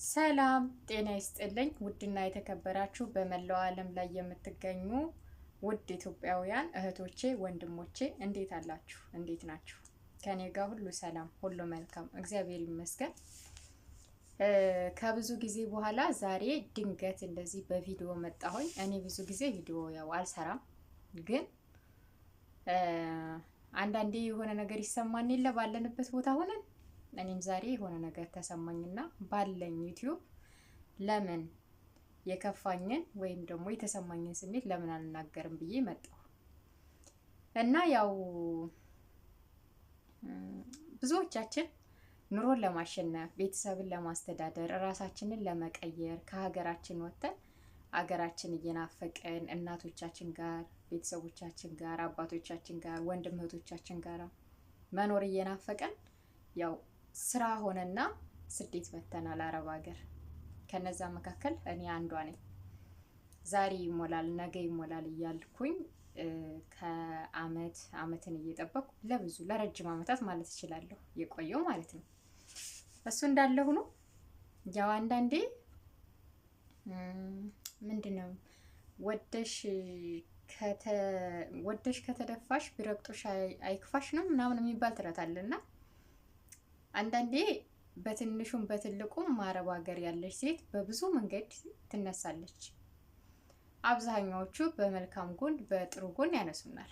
ሰላም ጤና ይስጥልኝ። ውድና የተከበራችሁ በመላው ዓለም ላይ የምትገኙ ውድ ኢትዮጵያውያን እህቶቼ፣ ወንድሞቼ እንዴት አላችሁ? እንዴት ናችሁ? ከኔ ጋር ሁሉ ሰላም፣ ሁሉ መልካም፣ እግዚአብሔር ይመስገን። ከብዙ ጊዜ በኋላ ዛሬ ድንገት እንደዚህ በቪዲዮ መጣሁኝ። እኔ ብዙ ጊዜ ቪዲዮ ያው አልሰራም፣ ግን አንዳንዴ የሆነ ነገር ይሰማን የለ ባለንበት ቦታ ሆነን፣ እኔም ዛሬ የሆነ ነገር ተሰማኝና ባለኝ ዩቲዩብ ለምን የከፋኝን ወይም ደግሞ የተሰማኝን ስሜት ለምን አልናገርም ብዬ መጣሁ። እና ያው ብዙዎቻችን ኑሮን ለማሸነፍ፣ ቤተሰብን ለማስተዳደር፣ ራሳችንን ለመቀየር ከሀገራችን ወጥተን አገራችን እየናፈቀን እናቶቻችን ጋር፣ ቤተሰቦቻችን ጋር፣ አባቶቻችን ጋር፣ ወንድም እህቶቻችን ጋር መኖር እየናፈቀን ያው ስራ ሆነና ስደት መተናል አረብ ሀገር። ከነዛ መካከል እኔ አንዷ ነኝ። ዛሬ ይሞላል ነገ ይሞላል እያልኩኝ ከአመት አመትን እየጠበቅኩ ለብዙ ለረጅም አመታት ማለት እችላለሁ የቆየው ማለት ነው። እሱ እንዳለ ሆኖ ያው አንዳንዴ ምንድን ነው ወደሽ ከተደፋሽ ቢረግጦሽ አይክፋሽ ነው ምናምን የሚባል ተረት አለና፣ አንዳንዴ በትንሹም በትልቁም አረብ ሀገር ያለች ሴት በብዙ መንገድ ትነሳለች። አብዛኛዎቹ በመልካም ጎን በጥሩ ጎን ያነሱናል።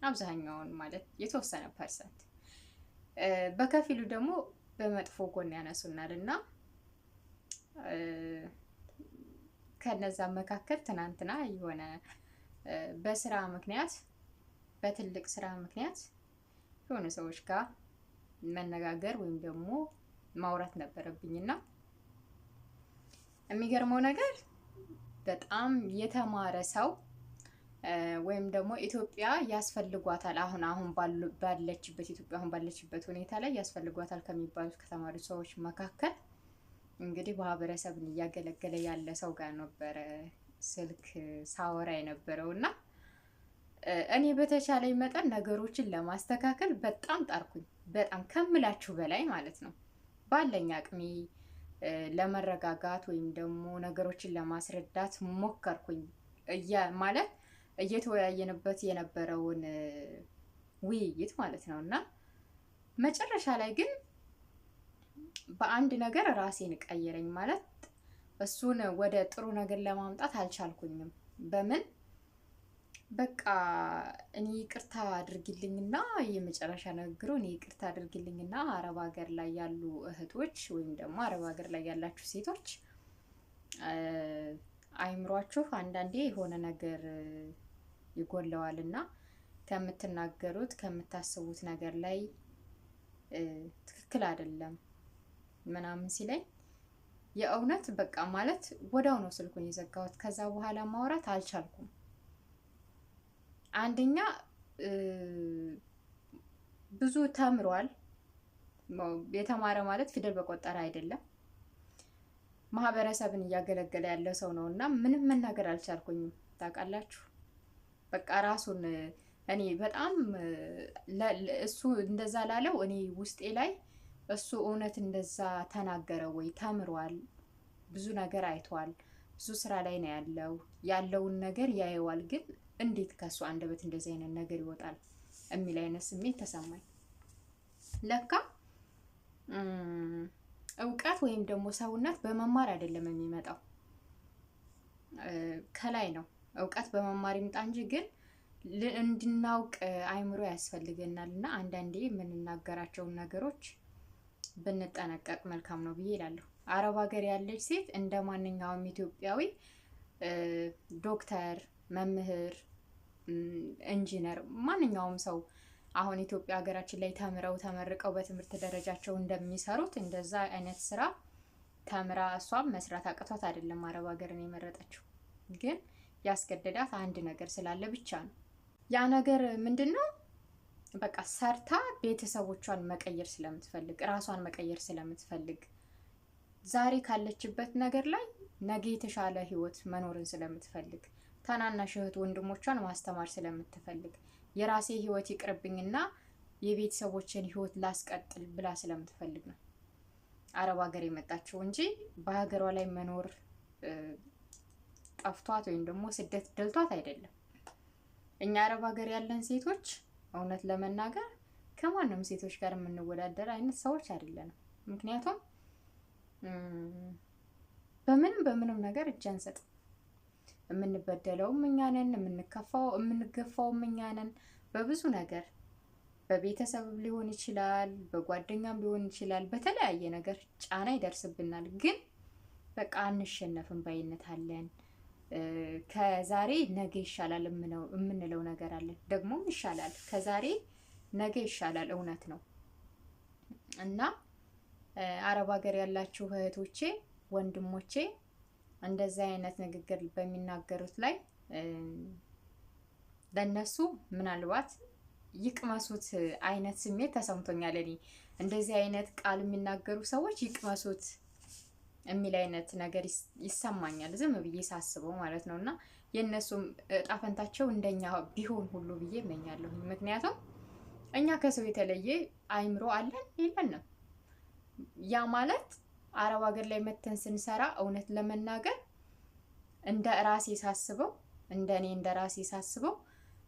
አብዛኛውን ማለት የተወሰነ percent፣ በከፊሉ ደግሞ በመጥፎ ጎን ያነሱናል። እና ከነዛ መካከል ትናንትና የሆነ በስራ ምክንያት፣ በትልቅ ስራ ምክንያት የሆነ ሰዎች ጋር መነጋገር ወይም ደግሞ ማውራት ነበረብኝና፣ የሚገርመው ነገር በጣም የተማረ ሰው ወይም ደግሞ ኢትዮጵያ ያስፈልጓታል፣ አሁን አሁን ባለችበት ኢትዮጵያ አሁን ባለችበት ሁኔታ ላይ ያስፈልጓታል ከሚባሉት ከተማሩ ሰዎች መካከል እንግዲህ ማህበረሰብን እያገለገለ ያለ ሰው ጋር ነበረ ስልክ ሳወራ የነበረው። እና እኔ በተቻለኝ መጠን ነገሮችን ለማስተካከል በጣም ጣርኩኝ። በጣም ከምላችሁ በላይ ማለት ነው። ባለኝ አቅሜ ለመረጋጋት ወይም ደግሞ ነገሮችን ለማስረዳት ሞከርኩኝ። ማለት እየተወያየንበት የነበረውን ውይይት ማለት ነው። እና መጨረሻ ላይ ግን በአንድ ነገር ራሴን ቀየረኝ። ማለት እሱን ወደ ጥሩ ነገር ለማምጣት አልቻልኩኝም። በምን በቃ እኔ ይቅርታ አድርጊልኝና፣ የመጨረሻ ንግግሩ እኔ ይቅርታ አድርጊልኝና አረብ ሀገር ላይ ያሉ እህቶች ወይም ደግሞ አረብ ሀገር ላይ ያላችሁ ሴቶች አይምሯችሁ አንዳንዴ የሆነ ነገር ይጎለዋል እና ከምትናገሩት ከምታስቡት ነገር ላይ ትክክል አይደለም ምናምን ሲለኝ የእውነት በቃ ማለት ወዲያው ነው ስልኩን የዘጋሁት። ከዛ በኋላ ማውራት አልቻልኩም። አንደኛ ብዙ ተምሯል። የተማረ ማለት ፊደል በቆጠረ አይደለም። ማህበረሰብን እያገለገለ ያለ ሰው ነው እና ምንም መናገር አልቻልኩኝም። ታውቃላችሁ፣ በቃ ራሱን እኔ በጣም እሱ እንደዛ ላለው እኔ ውስጤ ላይ እሱ እውነት እንደዛ ተናገረ ወይ? ተምሯል፣ ብዙ ነገር አይቷል፣ ብዙ ስራ ላይ ነው ያለው፣ ያለውን ነገር ያየዋል። ግን እንዴት ከእሱ አንደበት እንደዚህ አይነት ነገር ይወጣል የሚል አይነት ስሜት ተሰማኝ። ለካ እውቀት ወይም ደግሞ ሰውነት በመማር አይደለም የሚመጣው፣ ከላይ ነው። እውቀት በመማር ይምጣ እንጂ ግን እንድናውቅ አይምሮ ያስፈልገናል። እና አንዳንዴ የምንናገራቸውን ነገሮች ብንጠነቀቅ መልካም ነው ብዬ እላለሁ። አረብ ሀገር ያለች ሴት እንደ ማንኛውም ኢትዮጵያዊ ዶክተር፣ መምህር፣ ኢንጂነር፣ ማንኛውም ሰው አሁን ኢትዮጵያ ሀገራችን ላይ ተምረው ተመርቀው በትምህርት ደረጃቸው እንደሚሰሩት እንደዛ አይነት ስራ ተምራ እሷም መስራት አቅቷት አይደለም አረብ ሀገርን የመረጠችው። ግን ያስገደዳት አንድ ነገር ስላለ ብቻ ነው። ያ ነገር ምንድን ነው? በቃ ሰርታ ቤተሰቦቿን መቀየር ስለምትፈልግ፣ ራሷን መቀየር ስለምትፈልግ፣ ዛሬ ካለችበት ነገር ላይ ነገ የተሻለ ህይወት መኖርን ስለምትፈልግ፣ ታናናሽ እህት ወንድሞቿን ማስተማር ስለምትፈልግ፣ የራሴ ህይወት ይቅርብኝና የቤተሰቦችን ህይወት ላስቀጥል ብላ ስለምትፈልግ ነው። አረብ ሀገር የመጣችው እንጂ በሀገሯ ላይ መኖር ጠፍቷት ወይም ደግሞ ስደት ደልቷት አይደለም። እኛ አረብ ሀገር ያለን ሴቶች እውነት ለመናገር ከማንም ሴቶች ጋር የምንወዳደር አይነት ሰዎች አይደለንም። ምክንያቱም በምንም በምንም ነገር እጅ አንሰጥም። የምንበደለውም እኛ ነን፣ የምንገፋውም እኛ ነን። በብዙ ነገር በቤተሰብ ሊሆን ይችላል፣ በጓደኛም ሊሆን ይችላል። በተለያየ ነገር ጫና ይደርስብናል። ግን በቃ አንሸነፍም ባይነት አለን። ከዛሬ ነገ ይሻላል የምንለው ነገር አለን። ደግሞም ይሻላል፣ ከዛሬ ነገ ይሻላል። እውነት ነው። እና አረብ ሀገር ያላችሁ እህቶቼ፣ ወንድሞቼ እንደዚህ አይነት ንግግር በሚናገሩት ላይ ለነሱ ምናልባት ይቅመሱት አይነት ስሜት ተሰምቶኛል። እኔ እንደዚህ አይነት ቃል የሚናገሩ ሰዎች ይቅመሱት የሚል አይነት ነገር ይሰማኛል፣ ዝም ብዬ ሳስበው ማለት ነው። እና የእነሱም እጣ ፈንታቸው እንደኛ ቢሆን ሁሉ ብዬ እመኛለሁ። ምክንያቱም እኛ ከሰው የተለየ አይምሮ አለን የለንም። ያ ማለት አረብ ሀገር ላይ መተን ስንሰራ እውነት ለመናገር እንደ ራሴ ሳስበው፣ እንደ እኔ እንደ ራሴ ሳስበው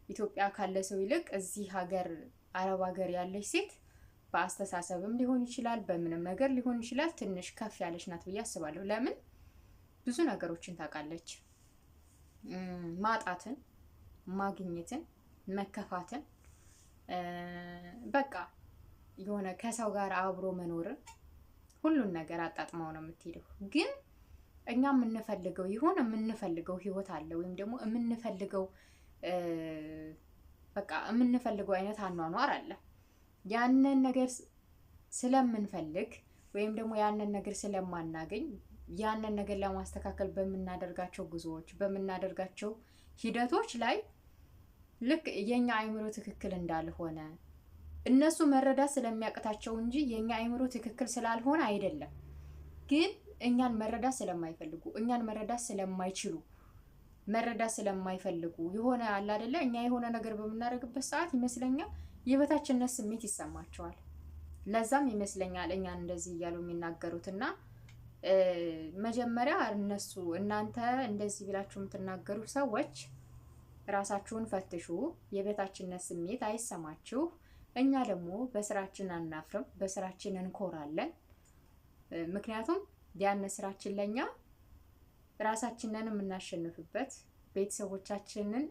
ኢትዮጵያ ካለ ሰው ይልቅ እዚህ ሀገር አረብ ሀገር ያለች ሴት በአስተሳሰብም ሊሆን ይችላል፣ በምንም ነገር ሊሆን ይችላል፣ ትንሽ ከፍ ያለች ናት ብዬ አስባለሁ። ለምን ብዙ ነገሮችን ታውቃለች። ማጣትን፣ ማግኘትን፣ መከፋትን፣ በቃ የሆነ ከሰው ጋር አብሮ መኖርን ሁሉን ነገር አጣጥማው ነው የምትሄደው። ግን እኛ የምንፈልገው የሆነ የምንፈልገው ህይወት አለ ወይም ደግሞ የምንፈልገው በቃ የምንፈልገው አይነት አኗኗር አለ። ያንን ነገር ስለምንፈልግ ወይም ደግሞ ያንን ነገር ስለማናገኝ ያንን ነገር ለማስተካከል በምናደርጋቸው ጉዞዎች፣ በምናደርጋቸው ሂደቶች ላይ ልክ የኛ አይምሮ ትክክል እንዳልሆነ እነሱ መረዳት ስለሚያቅታቸው እንጂ የኛ አይምሮ ትክክል ስላልሆነ አይደለም። ግን እኛን መረዳት ስለማይፈልጉ፣ እኛን መረዳት ስለማይችሉ፣ መረዳት ስለማይፈልጉ የሆነ አለ አይደለ፣ እኛ የሆነ ነገር በምናደርግበት ሰዓት ይመስለኛል የበታችነት ስሜት ይሰማቸዋል። ለዛም ይመስለኛል እኛን እንደዚህ እያሉ የሚናገሩትና መጀመሪያ እነሱ እናንተ እንደዚህ ብላችሁ የምትናገሩ ሰዎች ራሳችሁን ፈትሹ። የበታችነት ስሜት አይሰማችሁ። እኛ ደግሞ በስራችን አናፍርም፣ በስራችን እንኮራለን። ምክንያቱም ያን ስራችን ለኛ ራሳችንን የምናሸንፍበት፣ ቤተሰቦቻችንን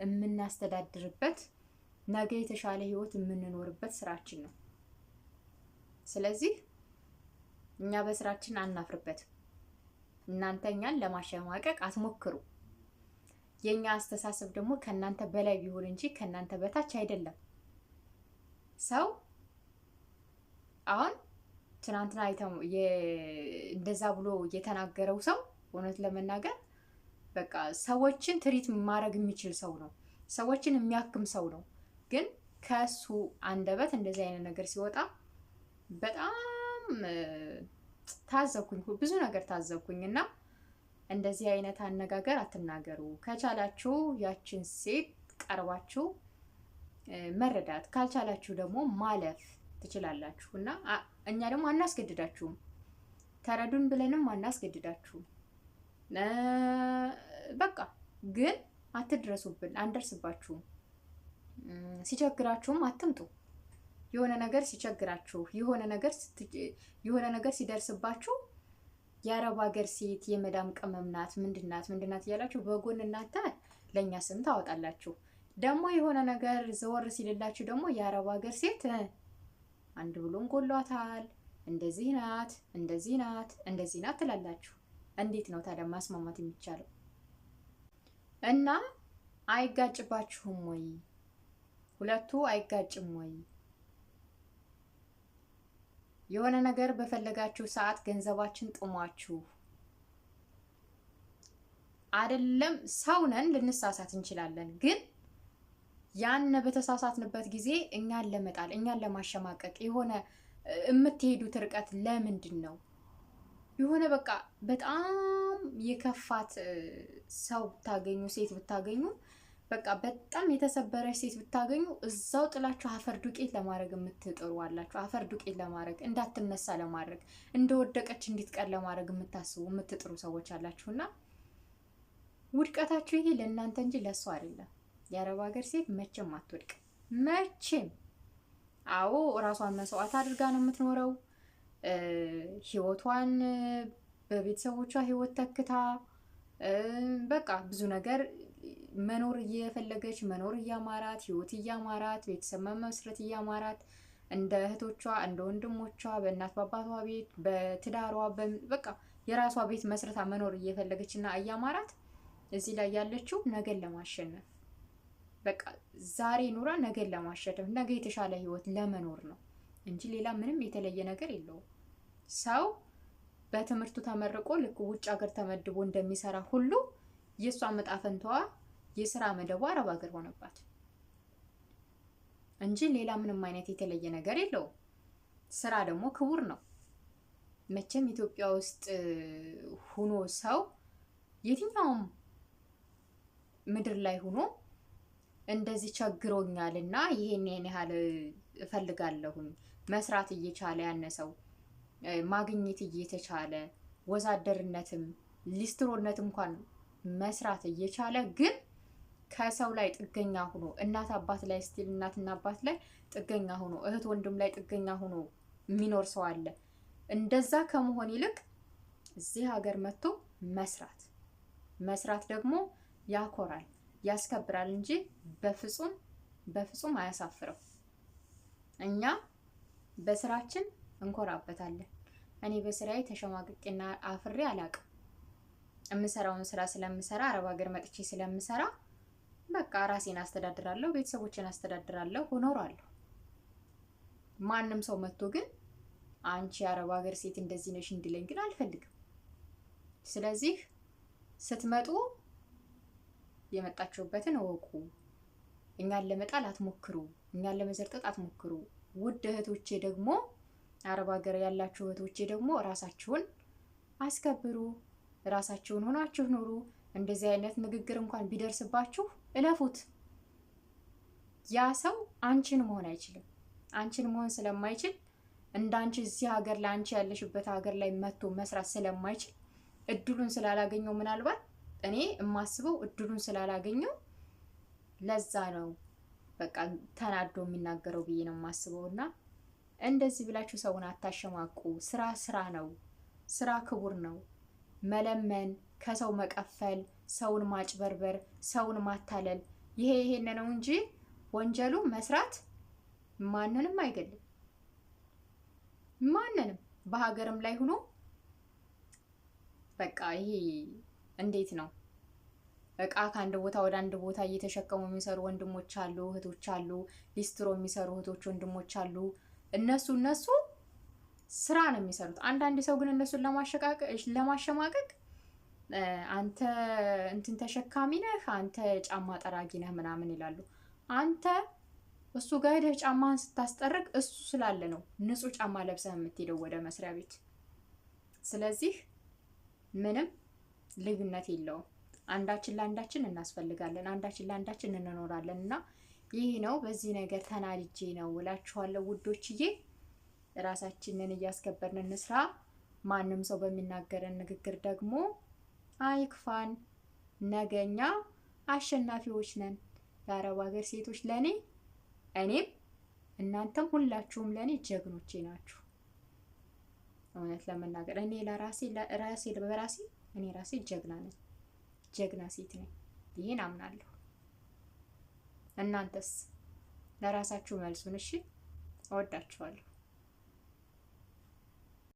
የምናስተዳድርበት፣ ነገ የተሻለ ህይወት የምንኖርበት ስራችን ነው። ስለዚህ እኛ በስራችን አናፍርበትም። እናንተ እኛን ለማሸማቀቅ አትሞክሩ። የኛ አስተሳሰብ ደግሞ ከእናንተ በላይ ቢሆን እንጂ ከእናንተ በታች አይደለም። ሰው አሁን ትናንትና እንደዛ ብሎ የተናገረው ሰው እውነት ለመናገር በቃ ሰዎችን ትሪት ማድረግ የሚችል ሰው ነው። ሰዎችን የሚያክም ሰው ነው። ግን ከሱ አንደበት እንደዚህ አይነት ነገር ሲወጣ በጣም ታዘብኩኝ፣ ብዙ ነገር ታዘብኩኝ። እና እንደዚህ አይነት አነጋገር አትናገሩ። ከቻላችሁ ያችን ሴት ቀርባችሁ መረዳት፣ ካልቻላችሁ ደግሞ ማለፍ ትችላላችሁ። እና እኛ ደግሞ አናስገድዳችሁም፣ ተረዱን ብለንም አናስገድዳችሁም። በቃ ግን አትድረሱብን፣ አንደርስባችሁም። ሲቸግራችሁም አትምጡ። የሆነ ነገር ሲቸግራችሁ፣ የሆነ ነገር ሲደርስባችሁ የአረብ ሀገር ሴት የመዳም ቅመም ናት ምንድናት ምንድናት እያላችሁ በጎን እናንተ ለእኛ ስም ታወጣላችሁ። ደግሞ የሆነ ነገር ዘወር ሲልላችሁ ደግሞ የአረብ ሀገር ሴት አንድ ብሎን ጎሏታል፣ እንደዚህ ናት፣ እንደዚህ ናት፣ እንደዚህ ናት ትላላችሁ። እንዴት ነው ታዲያ ማስማማት የሚቻለው? እና አይጋጭባችሁም ወይ? ሁለቱ አይጋጭም ወይ? የሆነ ነገር በፈለጋችሁ ሰዓት ገንዘባችን ጥሟችሁ አይደለም። ሰው ነን፣ ልንሳሳት እንችላለን። ግን ያን በተሳሳትንበት ጊዜ እኛን ለመጣል፣ እኛን ለማሸማቀቅ የሆነ የምትሄዱት ርቀት ለምንድን ነው? የሆነ በቃ በጣም የከፋት ሰው ብታገኙ፣ ሴት ብታገኙ በቃ በጣም የተሰበረች ሴት ብታገኙ እዛው ጥላችሁ አፈር ዱቄት ለማድረግ የምትጥሩ አላችሁ። አፈር ዱቄት ለማድረግ፣ እንዳትነሳ ለማድረግ፣ እንደወደቀች እንድትቀር ለማድረግ የምታስቡ፣ የምትጥሩ ሰዎች አላችሁና ውድቀታችሁ ይሄ ለእናንተ እንጂ ለእሱ አይደለም። የአረብ ሀገር ሴት መቼም አትወድቅ፣ መቼም። አዎ፣ እራሷን መስዋዕት አድርጋ ነው የምትኖረው። ህይወቷን በቤተሰቦቿ ህይወት ተክታ በቃ ብዙ ነገር መኖር እየፈለገች፣ መኖር እያማራት፣ ህይወት እያማራት፣ ቤተሰብ መመስረት እያማራት፣ እንደ እህቶቿ፣ እንደ ወንድሞቿ በእናት በአባቷ ቤት በትዳሯ በቃ የራሷ ቤት መስረታ መኖር እየፈለገች እና እያማራት እዚህ ላይ ያለችው ነገን ለማሸነፍ፣ በቃ ዛሬ ኑራ ነገን ለማሸነፍ፣ ነገ የተሻለ ህይወት ለመኖር ነው እንጂ ሌላ ምንም የተለየ ነገር የለውም። ሰው በትምህርቱ ተመርቆ ልክ ውጭ ሀገር ተመድቦ እንደሚሰራ ሁሉ የእሷ ዕጣ ፈንታዋ የስራ መደቧ አረብ ሀገር ሆነባት እንጂ ሌላ ምንም አይነት የተለየ ነገር የለውም። ስራ ደግሞ ክቡር ነው። መቼም ኢትዮጵያ ውስጥ ሁኖ ሰው የትኛውም ምድር ላይ ሁኖ እንደዚህ ቸግሮኛል እና ይሄን ይሄን ያህል እፈልጋለሁኝ መስራት እየቻለ፣ ያነሰው ማግኘት እየተቻለ፣ ወዛደርነትም ሊስትሮነት እንኳን መስራት እየቻለ ግን ከሰው ላይ ጥገኛ ሆኖ፣ እናት አባት ላይ still እናትና አባት ላይ ጥገኛ ሆኖ፣ እህት ወንድም ላይ ጥገኛ ሆኖ የሚኖር ሰው አለ። እንደዛ ከመሆን ይልቅ እዚህ ሀገር መጥቶ መስራት፣ መስራት ደግሞ ያኮራል፣ ያስከብራል እንጂ በፍጹም በፍጹም አያሳፍርም። እኛ በስራችን እንኮራበታለን። እኔ በስራዬ ተሸማቅቄና አፍሬ አላቅም። የምሰራውን ስራ ስለምሰራ፣ አረብ ሀገር መጥቼ ስለምሰራ በቃ ራሴን አስተዳድራለሁ፣ ቤተሰቦችን አስተዳድራለሁ፣ እኖራለሁ። ማንም ሰው መጥቶ ግን አንቺ የአረብ ሀገር ሴት እንደዚህ ነሽ እንዲለኝ ግን አልፈልግም። ስለዚህ ስትመጡ የመጣችሁበትን እወቁ። እኛን ለመጣል አትሞክሩ። እኛን ለመዘርጠጥ አትሞክሩ። ውድ እህቶቼ ደግሞ፣ አረብ ሀገር ያላችሁ እህቶቼ ደግሞ ራሳችሁን አስከብሩ። ራሳችሁን ሆናችሁ ኑሩ። እንደዚህ አይነት ንግግር እንኳን ቢደርስባችሁ እለፉት። ያ ሰው አንቺን መሆን አይችልም። አንቺን መሆን ስለማይችል፣ እንዳንቺ እዚህ ሀገር ላይ፣ አንቺ ያለሽበት ሀገር ላይ መጥቶ መስራት ስለማይችል፣ እድሉን ስላላገኘው፣ ምናልባት እኔ የማስበው እድሉን ስላላገኘው ለዛ ነው በቃ ተናዶ የሚናገረው ብዬ ነው የማስበው። እና እንደዚህ ብላችሁ ሰውን አታሸማቁ። ስራ ስራ ነው። ስራ ክቡር ነው። መለመን፣ ከሰው መቀፈል፣ ሰውን ማጭበርበር፣ ሰውን ማታለል ይሄ ይሄን ነው እንጂ ወንጀሉ። መስራት ማንንም አይገልም። ማንንም በሀገርም ላይ ሆኖ በቃ ይሄ እንዴት ነው፣ እቃ ከአንድ ቦታ ወደ አንድ ቦታ እየተሸከሙ የሚሰሩ ወንድሞች አሉ፣ እህቶች አሉ። ሊስትሮ የሚሰሩ እህቶች፣ ወንድሞች አሉ። እነሱ እነሱ ስራ ነው የሚሰሩት። አንዳንድ ሰው ግን እነሱን ለማሸማቀቅ አንተ እንትን ተሸካሚ ነህ፣ አንተ ጫማ ጠራጊ ነህ ምናምን ይላሉ። አንተ እሱ ጋር ሄደህ ጫማህን ስታስጠርግ እሱ ስላለ ነው ንጹህ ጫማ ለብሰህ የምትሄደው ወደ መስሪያ ቤት። ስለዚህ ምንም ልዩነት የለውም። አንዳችን ለአንዳችን እናስፈልጋለን፣ አንዳችን ለአንዳችን እንኖራለን እና ይህ ነው። በዚህ ነገር ተናድጄ ነው እላችኋለሁ ውዶችዬ። ራሳችንን እያስከበርን እንስራ። ማንም ሰው በሚናገረን ንግግር ደግሞ አይክፋን። ነገ እኛ አሸናፊዎች ነን። የአረብ ሀገር ሴቶች ለእኔ፣ እኔም እናንተም ሁላችሁም ለእኔ ጀግኖቼ ናችሁ። እውነት ለመናገር እኔ ለራሴ ራሴ በራሴ እኔ ራሴ ጀግና ነኝ፣ ጀግና ሴት ነኝ። ይህን አምናለሁ። እናንተስ ለራሳችሁ መልሱን። እሺ፣ እወዳችኋለሁ።